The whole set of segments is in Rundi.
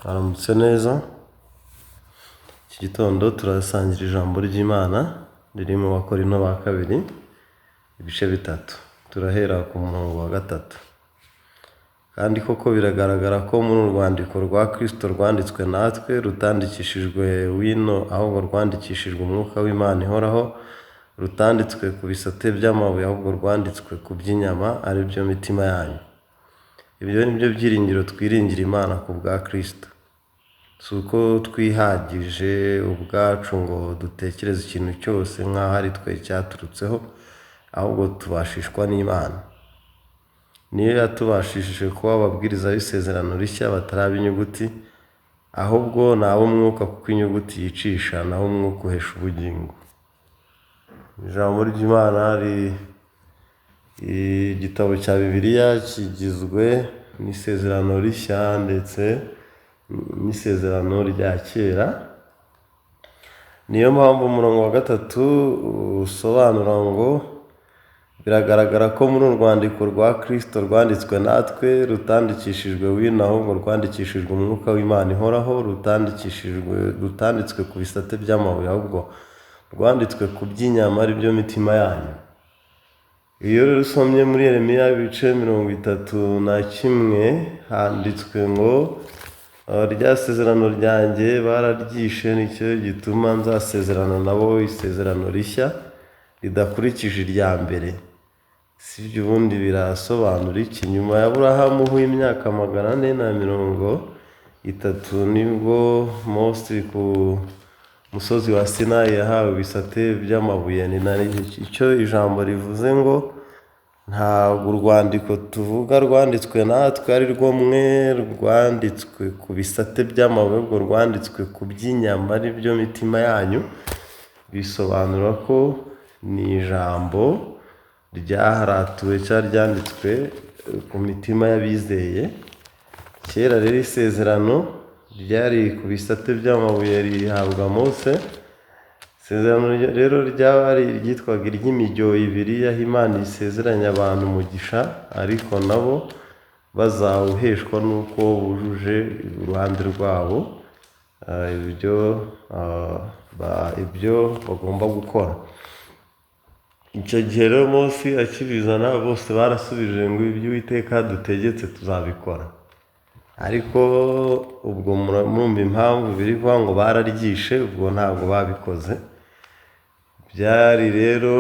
Aramutse neza. Iki gitondo turasangira ijambo ry'Imana riri mu Bakorinto ba kabiri, ibice 3. Turahera ku murongo wa 3. Kandi koko biragaragara ko muri uru rwandiko rwa Kristo rwanditswe natwe, rutandikishijwe wino, ahubwo rwandikishijwe umwuka w'Imana ihoraho, rutanditswe ku bisate by'amabuye, ahubwo rwanditswe ku by'inyama, ari byo mitima yanyu. Ibyo ni byo byiringiro twiringira Imana ku bwa Kristo. Si uko twihagije ubwacu ngo dutekereze ikintu cyose nk'aho ari twe cyaturutseho, ahubwo tubashishwa n'Imana. Niyo yatubashishije kuba ababwiriza b'isezerano rishya batari ab'inyuguti, ahubwo ni ab'umwuka, kuko inyuguti yicisha, naho umwuka uhesha ubugingo. Ijambo ry'Imana, igitabo cya Bibiliya kigizwe n'isezerano rishya ndetse n'isezerano rya kera. Niyo mpamvu umurongo wa 3 usobanura ngo biragaragara ko muri uru rwandiko rwa Kristo rwanditswe natwe, rutandikishijwe wino, ahubwo rwandikishijwe umwuka w'Imana ihoraho, rutanditswe ku bisate by'amabuye, ahubwo rwanditswe ku by'inyama, ari byo mitima yanyu. Iyo rero usomye muri Yeremiya ibice 31, handitswe ngo rya sezerano ryanjye bararyishe, nicyo gituma nzasezerana nabo isezerano rishya ridakurikije irya mbere. Si ibyo ubundi birasobanura iki? Nyuma ya Aburahamu w'imyaka 430, nibwo Mose ku musozi wa Sinayi yahawe ibisate by'amabuye. Ni icyo ijambo rivuze ngo ntabwo urwandiko tuvuga rwanditswe natwe ari rwo mwe rwanditswe ku bisate by'amabuye, ahubwo rwanditswe ku by'inyama, ari byo mitima yanyu. Bisobanura ko ni ijambo ryaharatuwe cyangwa ryanditswe ku mitima y'abizeye. Kera rero isezerano ryari ku bisate by'amabuye, rihabwa Mose. Isezerano rero ryari ryitwaga iry'imijyo ibiri, aho Imana isezeranya abantu umugisha, ariko nabo bazawuheshwa n'uko bujuje uruhande rwabo ibyo bagomba gukora. Icyo gihe rero Mose akibizana, bose barasubije ngo ibyo Uwiteka dutegetse tuzabikora. Ariko ubwo murumva impamvu biri kuvuga ngo bararyishe, ubwo ntabwo babikoze. Byari rero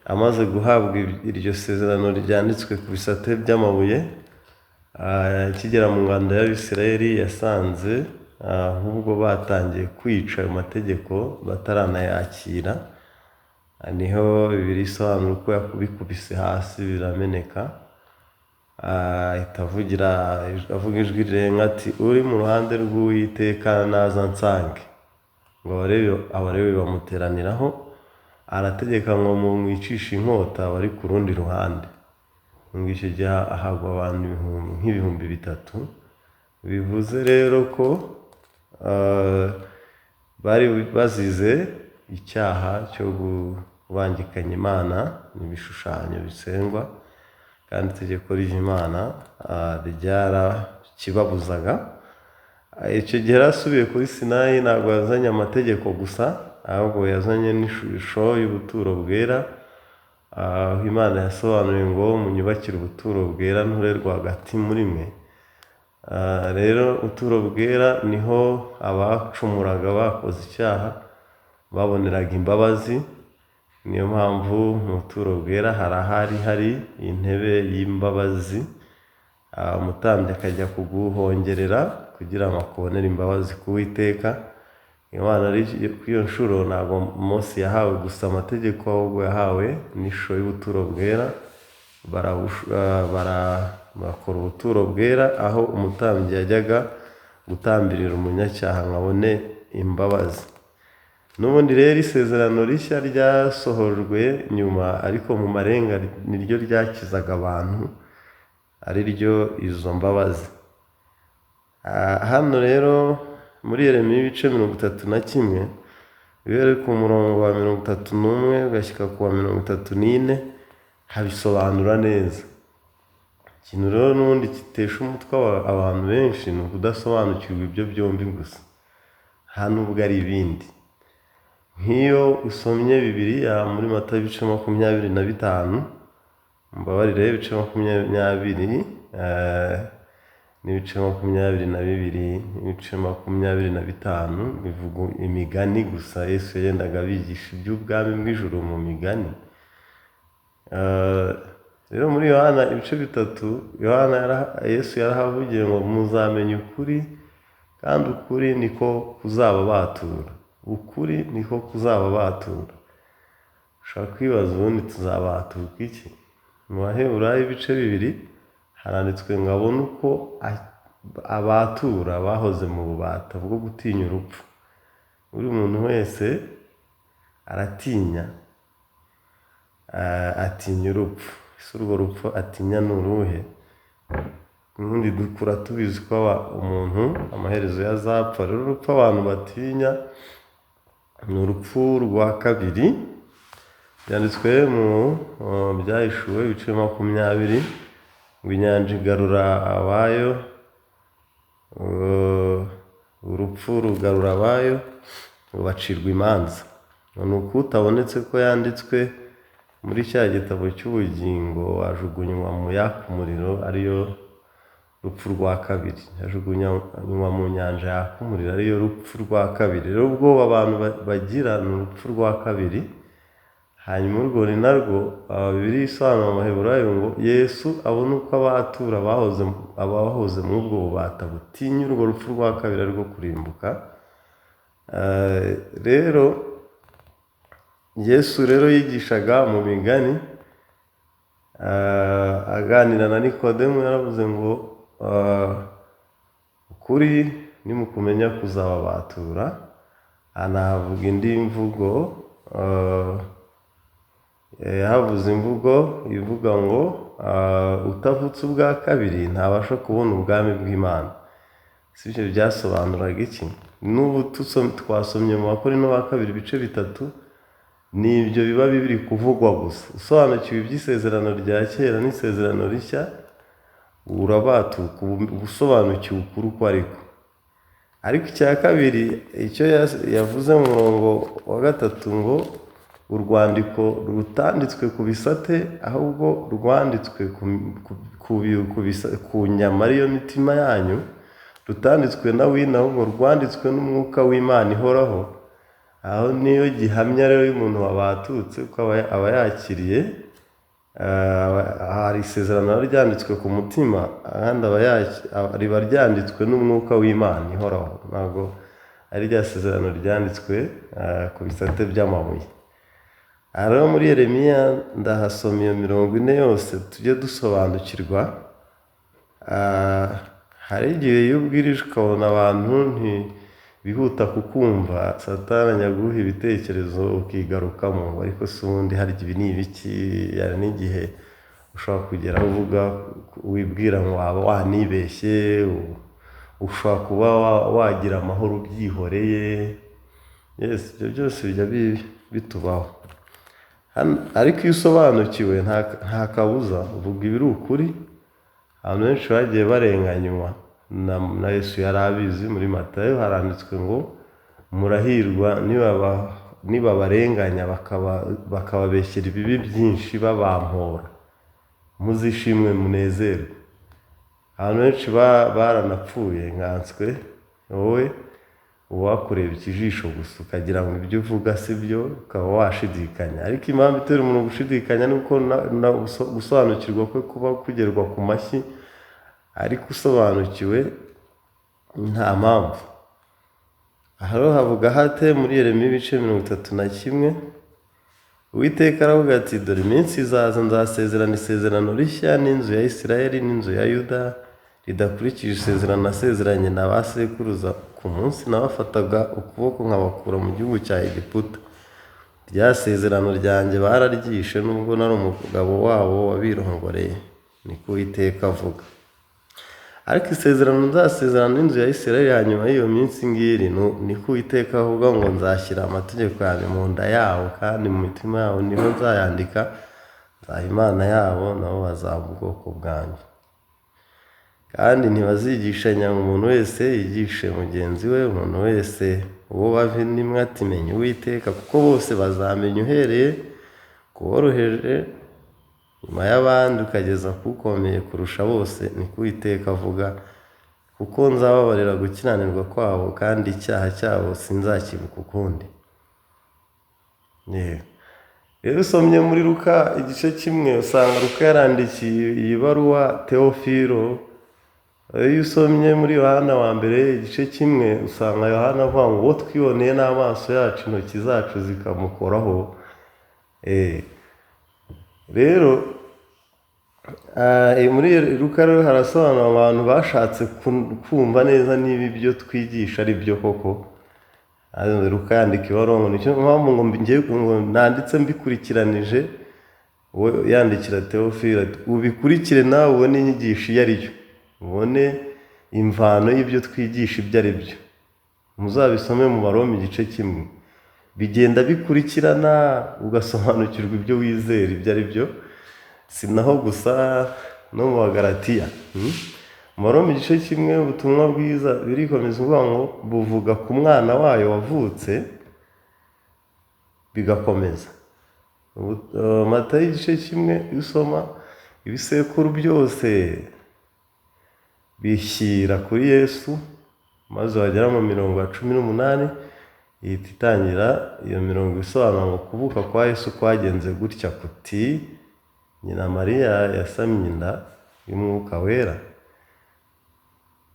amaze guhabwa iryo sezerano ryanditswe ku bisate by'amabuye, akigera mu ngando y'Abisirayeli yasanze ahubwo batangiye kwica ayo mategeko bataranayakira. Niho Bibiliya isobanura uko yakubikubise hasi birameneka, ahita avuga ijwi rirenga ati uri mu ruhande rw'Uwiteka naza nsange. Ngo Abalewi bamuteraniraho, arategeka ngo mumwicishe inkota bari ku rundi ruhande. Ngo icyo gihe hagwa abantu nk'ibihumbi 3. Bivuze rero ko bari bazize icyaha cyo kubangikanya Imana n'ibishushanyo bisengwa, kandi itegeko ry'Imana ryarakibabuzaga. Icyo gihe yari asubiye kuri Sinayi, ntabwo yazanye amategeko gusa, ahubwo yazanye n'ishusho y'ubuturo bwera, aho Imana yasobanuye ngo munyubakire ubuturo bwera nture rwagati muri mwe. Rero ubuturo bwera niho abacumuraga bakoze icyaha baboneraga imbabazi. Niyo mpamvu mu buturo bwera hari ahari hari intebe y'imbabazi, umutambyi akajya kuguhongerera kugira ngo akubonere imbabazi ku Uwiteka. Imana kuri iyo nshuro ntabwo Mose yahawe gusa amategeko, ahubwo yahawe n'ishusho y'ubuturo bwera. Bakora ubuturo bwera aho umutambyi yajyaga gutambirira umunyacyaha ngo abone imbabazi. N'ubundi rero isezerano rishya ryasohojwe nyuma, ariko mu marenga niryo ryakizaga abantu, ari ryo izo mbabazi. Hano rero muri Yeremiya ibice 31, uhereye ku murongo wa 31 ugashyika ku wa 34, habisobanura neza. Ikintu rero n'ubundi gitesha umutwe abantu benshi ni ukudasobanukirwa ibyo byombi gusa, nta nubwo ari ibindi. Nk'iyo usomye Bibiliya muri Matayo ibice 25, mbabarire, ibice 20 n'ibice 22 n'ibice 25 bivuga imigani gusa. Yesu yagendaga abigisha iby'ubwami bw'ijuru mu migani. Rero muri Yohana ibice 3, Yesu yarahavugiye ngo muzamenya ukuri kandi ukuri niko kuzababatura. Ukuri niko kuzababatura. Ushobora kwibaza ubundi tuzabatuka iki? Mu Baheburayo ibice 2 haranditswe ngo abone uko abatura bahoze mu bubata bwo gutinya urupfu. Buri muntu wese aratinya, atinya urupfu. Ese urwo rupfu atinya ni uruhe? Ubundi dukura tubizi ko umuntu amaherezo yazapfa. Rero urupfu abantu batinya ni urupfu rwa kabiri, byanditswe mu Byahishuwe ibice 20, ngo inyanja igarura abayo, urupfu rugarura abayo, ngo bacirwa imanza. Ni uko utabonetse ko yanditswe muri cya gitabo cy'ubugingo ajugunywa mu yaka umuriro, ariyo rupfu rwa kabiri. Ajugunywa mu nyanja yaka umuriro, ariyo rupfu rwa kabiri. Rero ubwoba abantu bagira ni urupfu rwa kabiri. Hanyuma urwo ni narwo Bibiliya isobanura mu Baheburayo ngo Yesu abone uko abatura abahoze muri ubwo bubata butinya urwo rupfu rwa kabiri arirwo kurimbuka. Rero Yesu rero yigishaga mu migani, aganira na Nikodemu yaravuze ngo ukuri nimukumenya kuzababatura. Anahavuga indi mvugo, yahavuze imvugo ivuga ngo utavutse ubwa kabiri ntabasha kubona ubwami bw'Imana. Si ibyo byasobanuraga iki? N'ubu twasomye mu Bakorinto ba kabiri ibice 3, ni ibyo biba biri kuvugwa gusa. Usobanukiwe iby'isezerano rya kera n'isezerano rishya, urabatuka, uba usobanukiwe ukuri uko ariko. Ariko icya kabiri, icyo yavuze mu murongo wa 3 ngo urwandiko rutanditswe ku bisate, ahubwo rwanditswe ku nyama ariyo mitima yanyu, rutanditswe na wino, ahubwo rwanditswe n'umwuka w'Imana ihoraho. Aho niyo gihamya rero y'umuntu wabatutse, ko aba yakiriye, hari isezerano ryanditswe ku mutima, ahandi riba ryanditswe n'umwuka w'Imana ihoraho, ntabwo ari rya sezerano ryanditswe ku bisate by'amabuye. Aha rero muri Yeremiya ndahasoma iyo 40 yose tujye dusobanukirwa. Hari igihe iyo ubwirije ukabona abantu ntibihuta kukumva, Satani ajya aguha ibitekerezo ukigarukamo, ariko se ubundi harya ibi ni ibiki? Hari n'igihe ushobora kugera aho uvuga wibwira ngo waba wanibeshye, ushobora kuba wagira amahoro ubyihoreye. Yes, ibyo byose bijya bitubaho. Ariko iyo usobanukiwe nta kabuza uvuga ibiri ukuri. Abantu benshi bagiye barenganywa na Yesu yari abizi. Muri Matayo haranditswe ngo murahirwa nibabarenganya bakababeshyera ibibi byinshi babampora, muzishimwe munezerwe. Abantu benshi baranapfuye nkanswe wowe uwakureba ikijisho gusa ukagira ngo ibyo uvuga si byo, ukaba washidikanya. Ariko impamvu itera umuntu gushidikanya ni uko gusobanukirwa kwe kuba kugerwa ku mashyi, ariko usobanukiwe nta mpamvu. Aha rero havuga hate muri Yeremiya ibice 31, Uwiteka aravuga ati dore iminsi izaza nzasezerana isezerano rishya n'inzu ya Isirayeli n'inzu ya Yuda, ridakurikije isezerano nasezeranye na ba sekuruza ku munsi nabafataga ukuboko nkabakura mu gihugu cya Egiputa. Rya sezerano ryanjye bararyishe nubwo nari umugabo wabo wabirongoreye, niko Uwiteka avuga. Ariko isezerano nzasezerana n'inzu ya Isirayeli hanyuma y'iyo minsi ngiri, niko Uwiteka avuga ngo nzashyira amategeko yanjye mu nda yabo kandi mu mitima yabo niho nzayandika, nzaba Imana yabo nabo bazaba ubwoko bwanjye. Kandi ntibazigishanya ngo umuntu wese yigishe mugenzi we, umuntu wese uwo bava inda imwe ati menya Uwiteka, kuko bose bazamenya uhereye ku woroheje nyuma y'abandi ukageza ku ukomeye kurusha bose, niko Uwiteka avuga, kuko nzababarira gukiranirwa kwabo kandi icyaha cyabo sinzakibuka ukundi. Yego. Rero usomye muri Luka igice kimwe, usanga Luka yarandikiye iyi baruwa Teofilo. Iyo usomye muri Yohana wa mbere igice kimwe, usanga Yohana avuga ngo uwo twiboneye n'amaso yacu, intoki zacu zikamukoraho. Rero muri Luka rero harasobanura abantu bashatse kumva neza niba ibyo twigisha ari byo koko. Luka yandika ibaruwa ngo nicyo mpamvu ngo ngo nanditse mbikurikiranije, we yandikira Teofilo ati ubikurikire nawe ubone inyigisho iyo ari yo, ubone imvano y'ibyo twigisha ibyo ari byo. Muzabisome mu Baroma igice kimwe, bigenda bikurikirana ugasobanukirwa ibyo wizera ibyo ari byo. Si naho gusa, no mu Bagalatiya. Mu Baroma igice kimwe, ubutumwa bwiza birikomeza uvuga ngo buvuga ku mwana wayo wavutse, bigakomeza. Matayo igice kimwe, iyo usoma ibisekuru byose bishyira kuri Yesu, maze wagera mu mirongo ya 18 ihita itangira iyo mirongo isobanura ngo kuvuka kwa Yesu kwagenze gutya kuti nyina Mariya yasamye inda y'Umwuka Wera.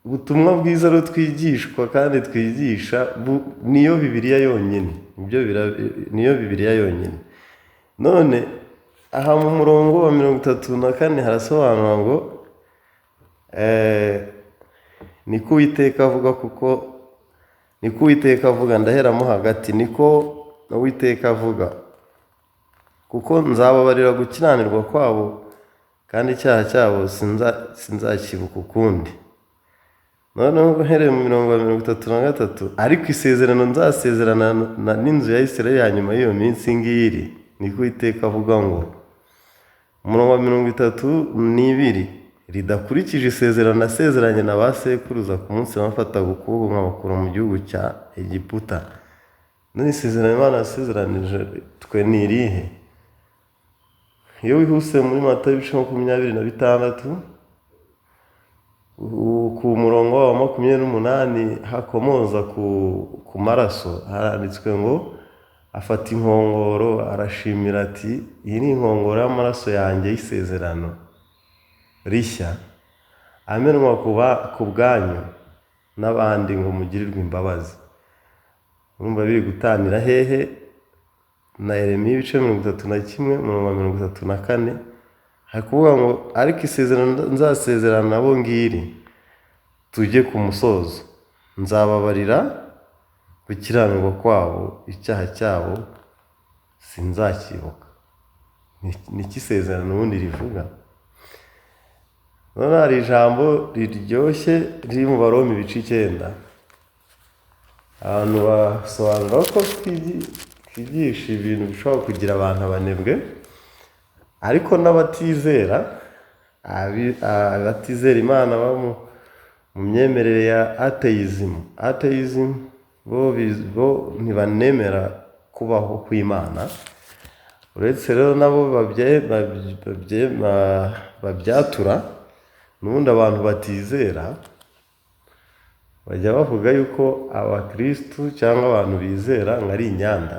Ubutumwa bwiza rero twigishwa kandi twigisha niyo Bibiliya yonyine, niyo Bibiliya yonyine. None aha mu murongo wa 34 harasobanura ngo niko Uwiteka avuga, kuko niko Uwiteka avuga, ndaheramo hagati, niko Uwiteka avuga, kuko nzababarira gukiranirwa kwabo kandi icyaha cyabo sinzakibuka ukundi. Noneho uhereye mu mirongo ya 33, ariko isezerano nzasezerana n'inzu ya Isirayeli hanyuma y'iyo minsi ngiri, niko Uwiteka avuga ngo, umurongo wa 32, ridakurikije isezerano nasezeranye na ba sekuruza ku munsi bafataga ukuboko nkabakura mu gihugu cya Egiputa. None isezerano Imana yasezeranije twe ni irihe? Iyo wihuse muri Matayo ibice 26, ku murongo wa 28 hakomoza ku maraso, haranditswe ngo afata inkongoro arashimira ati iyi ni inkongoro y'amaraso yanjye y'isezerano rishya, amenwa ku bwanyu n'abandi ngo mugirirwe imbabazi. Urumva biri gutanira hehe na Yeremiya ibice 31 umurongo wa 34? Hari kuvuga ngo ariko isezerano nzasezerana nabo ngiri, tujye ku musozo, nzababarira gukiranirwa kwabo, icyaha cyabo sinzakibuka. Niki isezerano ubundi rivuga? None hari ijambo riryoshye riri mu Baroma ibice 9. Abantu basobanura ko twigisha ibintu bishobora kugira abantu abanebwe, ariko n'abatizera, abatizera Imana baba mu myemerere ya atheism. Atheism bo ntibanemera kubaho kw'Imana. Uretse rero nabo babyatura, n'ubundi abantu batizera bajya bavuga yuko abakirisitu cyangwa abantu bizera ngo ari inyanda,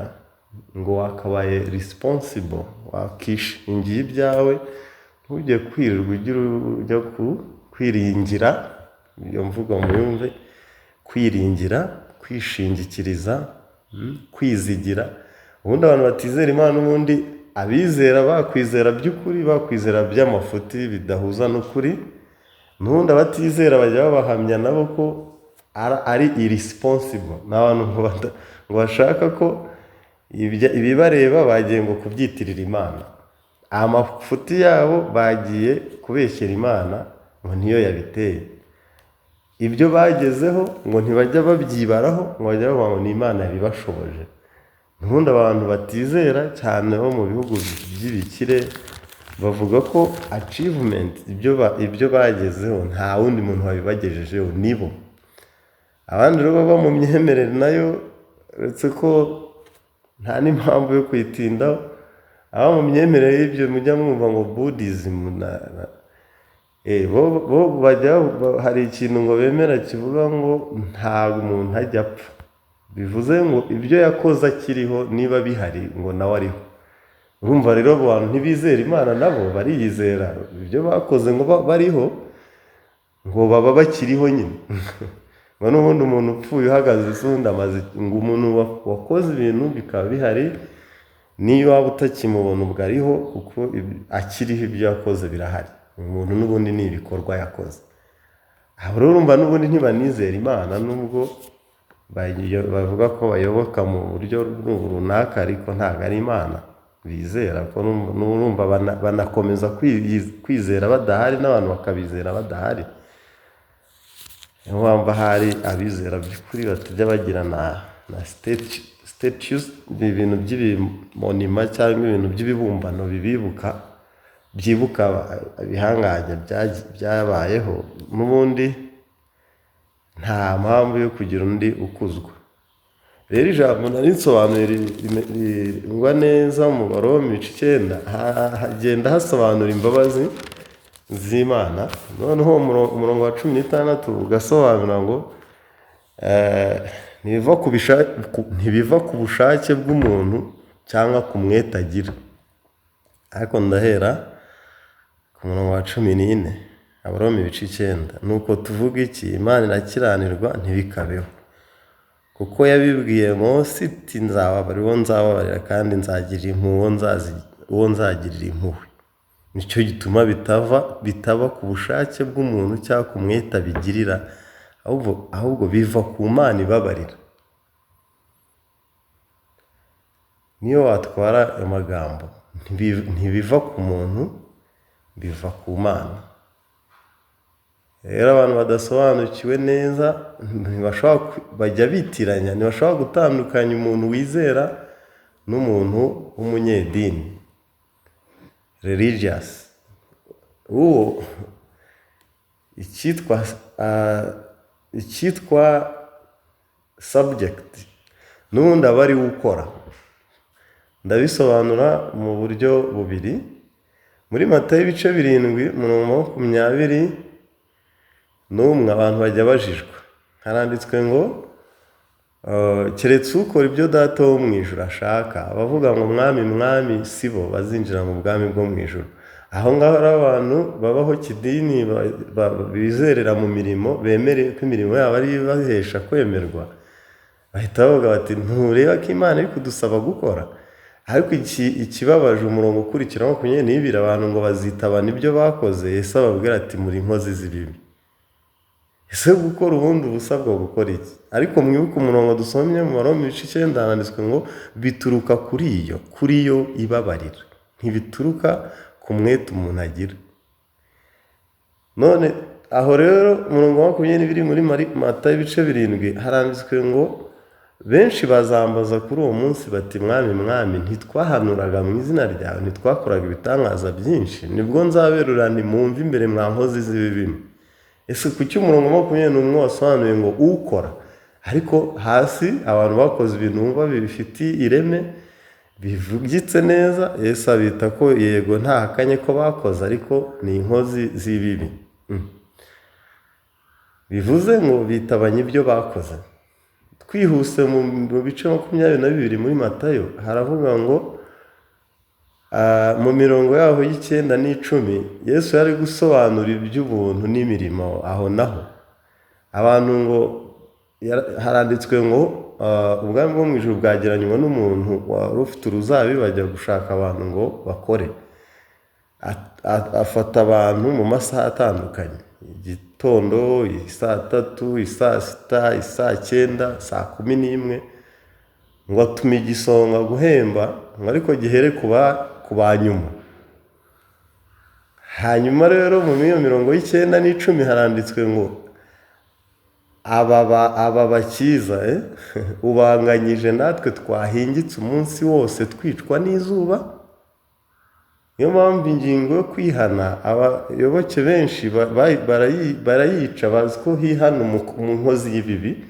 ngo wakabaye responsible, wakishingiye ibyawe, ntujye kwirirwa ujya kwiringira, iyo mvugo muyumve, kwiringira, kwishingikiriza, kwizigira. Ubundi abantu batizera Imana, n'ubundi abizera bakwizera by'ukuri, bakwizera by'amafuti bidahuza n'ukuri, n'ubundi abatizera bajya babahamya nabo ko ari irresponsible. Ni abantu ngo bashaka ko ibibareba bagiye ngo kubyitirira Imana, amafuti yabo bagiye kubeshyera Imana ngo niyo yabiteye, ibyo bagezeho ngo ntibajya babyibaraho, ngo bajya bavuga ngo ni Imana yabibashoboje. Ubundi abantu batizera cyane bo mu bihugu by'ibikire Bavuga ko achievement, ibyo bagezeho, nta wundi muntu wabibagejejeho, nibo. Abandi rero baba mu myemerere nayo, uretse ko nta n'impamvu yo kuyitindaho, aba mu myemerere y'ibyo mujya mwumva ngo Buddhism bo bajya hari ikintu ngo bemera kivuga ngo ntabwo umuntu ajya apfa, bivuze ngo ibyo yakoze akiriho niba bihari ngo nawe ariho. Urumva rero abo bantu ntibizera Imana, nabo bariyizera ibyo bakoze ngo bariho, ngo baba bakiriho nyine, ngo n'ubundi umuntu upfuye uhagaze se ubundi amaze, ngo umuntu wakoze ibintu bikaba bihari, niyo waba utakimubona ubwo ariho, kuko akiriho ibyo yakoze birahari. Umuntu n'ubundi ni ibikorwa yakoze. Aho rero urumva n'ubundi ntibanizera Imana, nubwo bavuga ko bayoboka mu buryo runaka, ariko ntabwo ari Imana bizera, ko n'urumva banakomeza kwizera badahari, n'abantu bakabizera badahari. Niyo mpamvu ahari abizera by'ukuri batajya bagira na statues, ibintu by'ibimonima cyangwa ibintu by'ibibumbano bibibuka, byibuka ibihangange byabayeho, n'ubundi nta mpamvu yo kugira undi ukuzwa. Rero ijambo nari nsobanuye ringwa neza mu Baroma ibice 9, hagenda hasobanura imbabazi z'Imana. Noneho umurongo wa 16 ugasobanura ngo ntibiva ku bushake bw'umuntu cyangwa ku mwete agira. Ariko ndahera ku murongo wa 14, Abaroma ibice 9. Nuko tuvuga iki? Imana irakiranirwa? Ntibikabeho. Kuko yabibwiye Mose iti nzababarira uwo nzababarira, kandi nzagirira impuhwe uwo nzagirira impuhwe. Nicyo gituma bitaba ku bushake bw'umuntu cyangwa ku mwete abigirira, ahubwo biva ku Mana ibabarira. Niyo watwara ayo magambo, ntibiva ku muntu, biva ku Mana. Rero abantu badasobanukiwe neza ntibashobora bajya bitiranya, ntibashobora gutandukanya umuntu wizera n'umuntu w'umunyedini religious. Uwo icyitwa subject n'ubundi aba ari we ukora. Ndabisobanura mu buryo bubiri. Muri Matayo ibice 7 umurongo 21, abantu bajya bajijwa. Haranditswe ngo keretse ukora ibyo Data wo mu ijuru ashaka, abavuga ngo mwami mwami si bo bazinjira mu bwami bwo mu ijuru. Aho ngaho rero abantu babaho kidini, bizerera mu mirimo, bemere ko imirimo yabo ari ibahesha kwemerwa, bahita bavuga bati ntureba ko Imana iri kudusaba gukora. Ariko ikibabaje, umurongo ukurikira 22, abantu ngo bazitabana ibyo bakoze, Yesu ababwira ati muri inkozi z'ibibi. Ese gukora ubundi uba usabwa gukora iki? Ariko mwibuke umurongo dusomye mu Baroma ibice 9, handitswe ngo bituruka kuri yo ibabarira, ntibituruka ku mwete umuntu agira. None aho rero umurongo wa 22 muri Matayo ibice 7 haranditswe ngo benshi bazambaza kuri uwo munsi bati mwami mwami, ntitwahanuraga mu izina ryawe, ntitwakoraga ibitangaza byinshi? Nibwo nzaberura nti mumve imbere mwa nkozi z'ibibi. Ese kuki umurongo 21 wasobanuye ngo ukora, ariko hasi abantu bakoze ibintu bumva bifitiye ireme bivugitse neza, Yesu abita ko yego ntahakanye ko bakoze, ariko ni inkozi z'ibibi. Bivuze ngo bitabanye ibyo bakoze. Twihuse mu bice 22 muri Matayo haravuga ngo mu mirongo yaho y'9 n'icumi, Yesu yari gusobanura iby'ubuntu n'imirimo. Aho naho abantu ngo haranditswe ngo ubwami bwo mu ijuru bwagereranywa n'umuntu wari ufite uruzabibu, bajya gushaka abantu ngo bakore. Afata abantu mu masaha atandukanye, igitondo, isaa 3, isaa 6, isaa 9, saa 11, ngo atume igisonga guhemba, ngo ariko gihere ku ba nyuma. Hanyuma rero mu iyo mirongo y'9 n'icumi haranditswe ngo aba bakiza, ubanganyije natwe twahingitse umunsi wose twicwa n'izuba. Niyo mpamvu ingingo yo kwihana abayoboke benshi barayica, bazi ko hihana mu nkozi y'ibibi,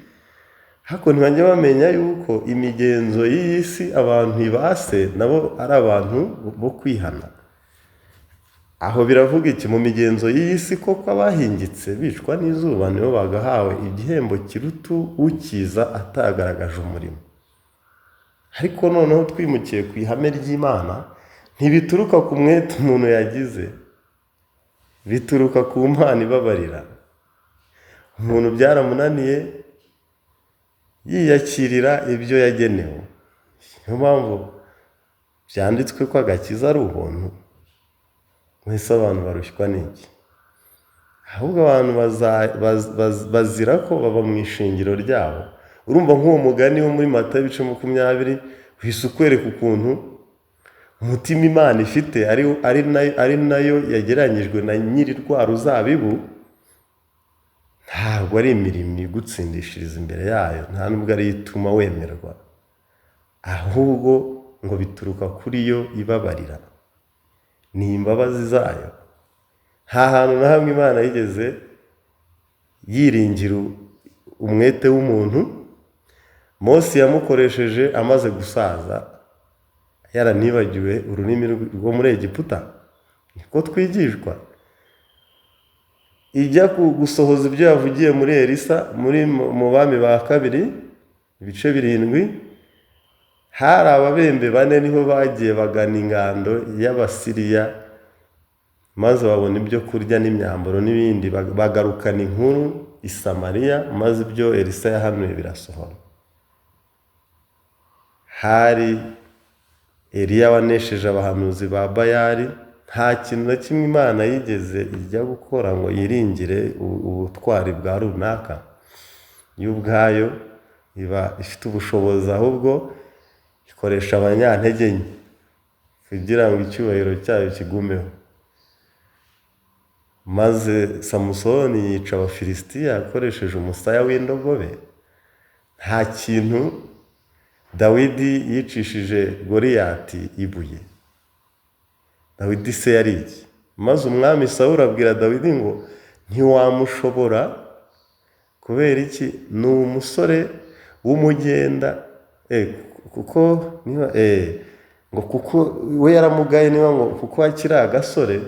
ariko ntibajya bamenya yuko imigenzo y'iyi si abantu ibase nabo ari abantu bo kwihana. Aho biravuga iki? Mu migenzo y'iyi si koko abahingitse bicwa n'izuba nibo bagahawe igihembo kiruta ukiza atagaragaje umurimo. Ariko noneho twimukiye ku ihame ry'Imana, ntibituruka ku mwete umuntu yagize, bituruka ku Mana ibabarira. Umuntu byaramunaniye, yiyakirira ibyo yagenewe. Niyo mpamvu byanditswe ko agakiza ari ubuntu. Mwese abantu barushywa n'iki? Ahubwo abantu bazira ko baba mu ishingiro ryabo. Urumva nk'uwo mugani wo muri Matayo ibice 20 uhise ukwereka ukuntu umutima Imana ifite ari nayo yagereranyijwe na nyiri rwa ruzabibu. Ntabwo ari imirimo igutsindishiriza imbere yayo, nta nubwo ariyo ituma wemerwa, ahubwo ngo bituruka kuri yo ibabarira, ni imbabazi zayo. Nta hantu na hamwe Imana yigeze yiringira umwete w'umuntu. Mose yamukoresheje amaze gusaza, yaranibagiwe ururimi rwo muri Egiputa, niko twigishwa. Ijya gusohoza ibyo yavugiye muri Elisa, muri mu Bami ba Kabiri ibice 7, hari ababembe bane, niho bagiye bagana ingando y'Abasiriya, maze babona ibyo kurya n'imyambaro n'ibindi, bagarukana inkuru i Samariya, maze ibyo Elisa yahanuye birasohora. Hari Eliya wanesheje abahanuzi ba Bayali. Nta kintu na kimwe Imana yigeze ijya gukora ngo yiringire ubutwari bwa runaka. Yo ubwayo iba ifite ubushobozi, ahubwo ikoresha abanyantege nke kugira ngo icyubahiro cyayo kigumeho. Maze Samusoni yica Abafilisitiya akoresheje umusaya w'indogobe. Nta kintu Dawidi yicishije Goliyati ibuye. Dawidi se yari iki? Maze umwami Sawuli abwira Dawidi ngo ntiwamushobora. Kubera iki? Ni umusore w'umugenda, kuko niba ngo kuko we yaramugaye, niba ngo kuko akiri agasore,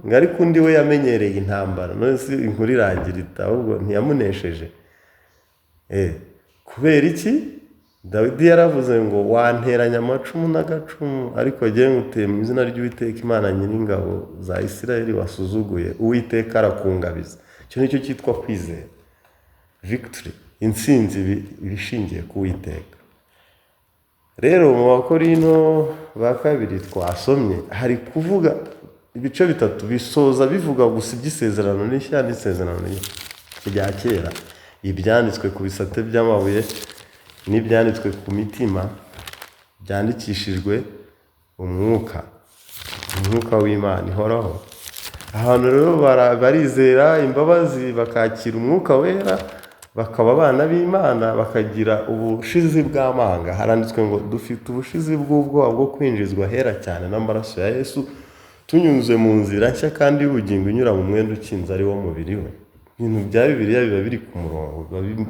ngo ariko undi we yamenyereye intambara. None se inkuru irangira ite? Ahubwo ntiyamunesheje. Kubera iki? Dawidi yaravuze ngo wanteranya amacumu n'agacumu, ariko jyewe nguteye mu izina ry'Uwiteka Imana Nyiringabo za Isirayeli wasuzuguye. Uwiteka arakungabiza. Icyo nicyo cyitwa kwizera. Victory, intsinzi iba ishingiye ku Uwiteka. Rero mu Bakorinto ba Kabiri twasomye, hari kuvuga ibice bitatu bisoza bivuga gusa iby'isezerano rishya n'isezerano rya kera, ibyanditswe ku bisate by'amabuye n'ibyanditswe ku mitima, byandikishijwe umwuka, umwuka w'Imana ihoraho. Ahantu rero barizera imbabazi, bakakira Umwuka Wera, bakaba abana b'Imana, bakagira ubushizi bw'amanga. Haranditswe ngo dufite ubushizi bw'ubwoba bwo kwinjizwa ahera cyane n'amaraso ya Yesu, tunyuze mu nzira nshya kandi y'ubugingo inyura mu mwenda ukinze, ari wo mubiri we. Ibintu bya Bibiliya biba biri ku murongo, biba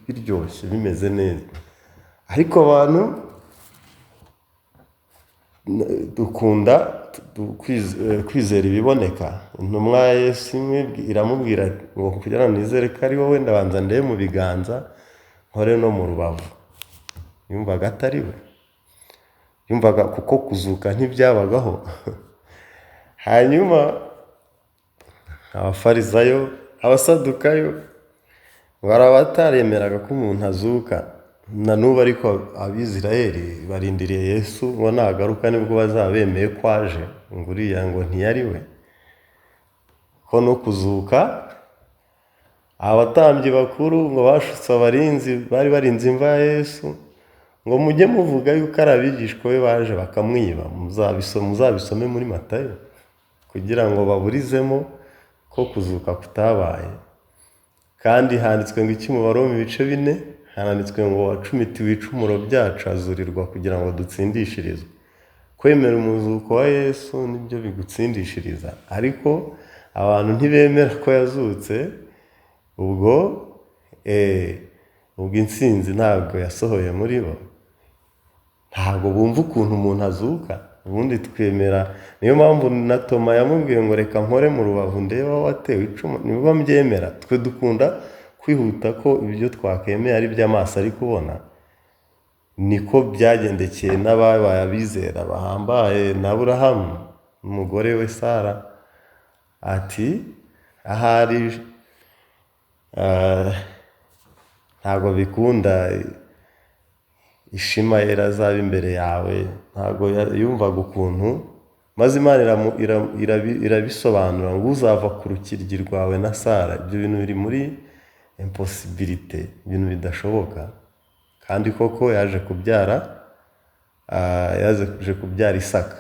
biryoshye, bimeze neza. Ariko abantu dukunda kwizera ibiboneka. Intumwa ya Yesu imwe iramubwira ngo kugira ngo nizere ko ari wowe, ndabanza ndebe mu biganza, nkore no mu rubavu. Yumvaga atari we, yumvaga kuko kuzuka ntibyabagaho. Hanyuma Abafarisayo, Abasadukayo, bari abataremeraga ko umuntu azuka na n'ubu, ariko Abisirayeli barindiriye Yesu ngo nagaruka nibwo bazaba bemeye ko aje, ngo uriya ngo ntiyari we, ko no kuzuka. Abatambyi bakuru ngo bashutse abarinzi bari barinze imva ya Yesu ngo mujye muvuga yuko ari abigishwa be baje bakamwiba. Muzabisome muri Matayo, kugira ngo baburizemo ko kuzuka kutabaye. Kandi handitswe ngo iki mu Baroma ibice 4? Handitswe ngo wacumitiwe ibicumuro byacu, azurirwa kugira ngo dutsindishirizwe. Kwemera umuzuko wa Yesu nibyo bigutsindishiriza, ariko abantu ntibemera ko yazutse, ubwo ubwo intsinzi ntabwo yasohoye muri bo, ntabwo bumva ukuntu umuntu azuka. Ubundi twemera, niyo mpamvu na Toma yamubwiye ngo reka nkore mu rubavu ndebe aho watewe icumu, nibwo mbyemera. Twe dukunda kwihuta ko ibyo twakemeye ari byo amaso ari kubona. Niko byagendekeye n'ababaye abizera bahambaye na Aburahamu umugore we Sara, ati ahari ntabwo bikunda Ishimayeli azaba imbere yawe. Ntabwo yumvaga ukuntu, maze Imana irabisobanura ngo uzava ku rukiryi rwawe na Sara. Ibyo bintu biri muri impossibilité, ibintu bidashoboka. Kandi koko yaje kubyara, yaje kubyara Isaka.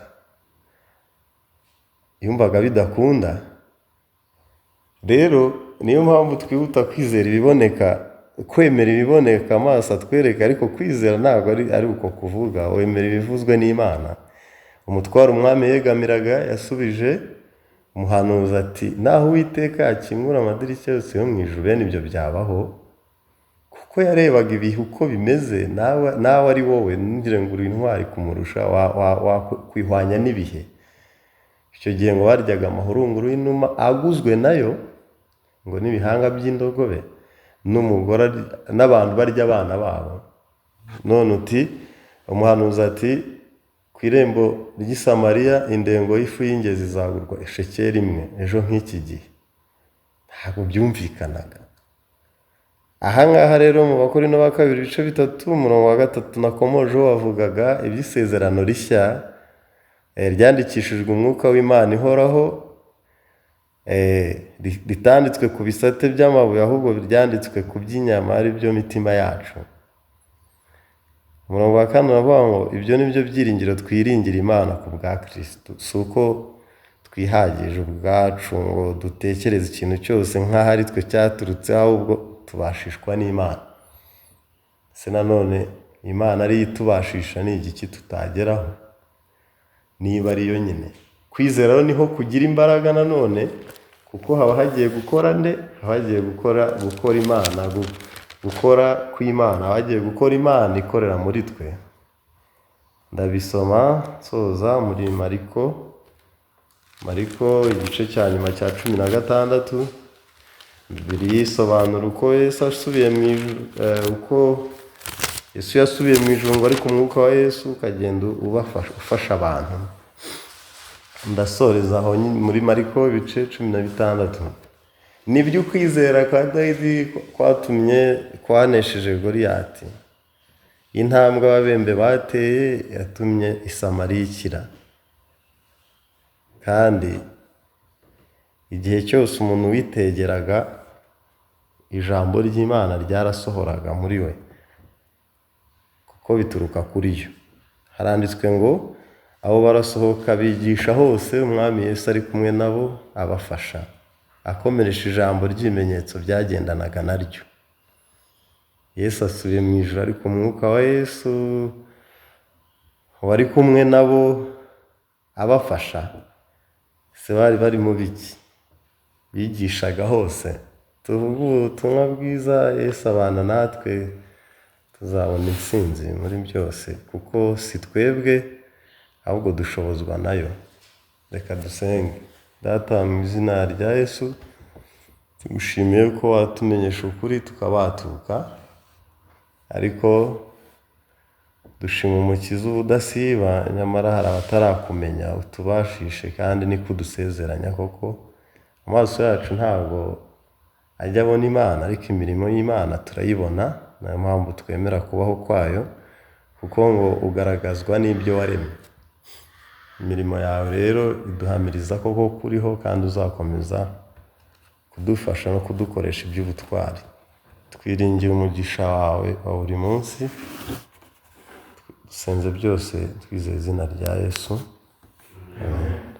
Yumvaga bidakunda. Rero niyo mpamvu twihuta kwizera ibiboneka, kwemera ibiboneka amaso atwereka, ariko kwizera ntabwo ari uko kuvuga, wemera ibivuzwe n'Imana. Umutwaro umwami yegamiraga yasubije umuhanuzi ati naho Uwiteka yakingura amadirishya yose yo mu ijuru, bene ibyo byabaho. Kuko yarebaga ibihe uko bimeze, nawe ari wowe ntugire ngo uri intwari kumurusha, wakwihwanya n'ibihe. Icyo gihe ngo baryaga amahurunguru y'inuma aguzwe nayo, ngo n'ibihanga by'indogobe, n'umugore n'abantu barya abana babo. None uti umuhanuzi ati ku irembo ry'i Samariya indengo y'ifu y'ingezi izagurwa eshekeri imwe ejo nk'iki gihe. Ntabwo byumvikanaga. Aha ngaha rero mu Bakorinto ba kabiri ibice 3 umurongo wa 3 nakomojeho wavugaga iby'isezerano rishya ryandikishijwe umwuka w'Imana ihoraho, ritanditswe ku bisate by'amabuye ahubwo ryanditswe ku by'inyama ari byo mitima yacu. Umurongo wa 4 uravuga ngo ibyo ni byo byiringiro twiringira Imana ku bwa Kristo, si uko twihagije ubwacu ngo dutekereze ikintu cyose nk'aho ari twe cyaturutse, ahubwo tubashishwa n'Imana. Se nanone Imana ariyo itubashisha, ni igiki tutageraho niba ariyo nyine? Kwizera rero niho kugira imbaraga nanone, kuko haba hagiye gukora nde? Haba hagiye gukora Imana, gukora kw'Imana, haba hagiye gukora Imana ikorera muri twe. Ndabisoma nsoza muri Mariko igice cya nyuma cya 16. Bibiliya isobanura uko Yesu asubiye mu ijuru, uko Yesu yasubiye mu ijuru, ngo ariko umwuka wa Yesu ukagenda ufasha abantu. Ndasoreza aho muri Mariko ibice 16. Nibyo ukwizera kwa Dawidi kwatumye kwanesheje Goliyati. Intambwe ababembe bateye yatumye i Samariya ikira. Kandi igihe cyose umuntu witegeraga ijambo ry'Imana ryarasohoraga muri we, kuko bituruka kuri yo. Haranditswe ngo abo barasohoka bigisha hose, umwami Yesu ari kumwe nabo abafasha, akomeresha ijambo ry'ibimenyetso byagendanaga naryo. Yesu asubiye mu ijuru, ariko umwuka wa Yesu wari kumwe nabo abafasha. Se bari bari mu biki? Bigishaga hose. Tuvuge ubutumwa bwiza, Yesu abana natwe, tuzabona intsinzi muri byose, kuko si twebwe ahubwo dushobozwa nayo. Reka dusenge. Data, mu izina rya Yesu tugushimiye ko watumenyesha ukuri tukabatuka, ariko dushima Umukiza ubudasiba, nyamara hari abatarakumenya. Utubashishe kandi niko udusezeranya koko. Amaso yacu ntabwo ajya abona Imana, ariko imirimo y'Imana turayibona, niyo mpamvu twemera kubaho kwayo, kuko ngo ugaragazwa n'ibyo waremye. Imirimo yawe rero iduhamiriza koko kuriho, kandi uzakomeza kudufasha no kudukoresha iby'ubutwari. Twiringira umugisha wawe wa buri munsi, dusenze byose twizeye izina rya Yesu. Amen.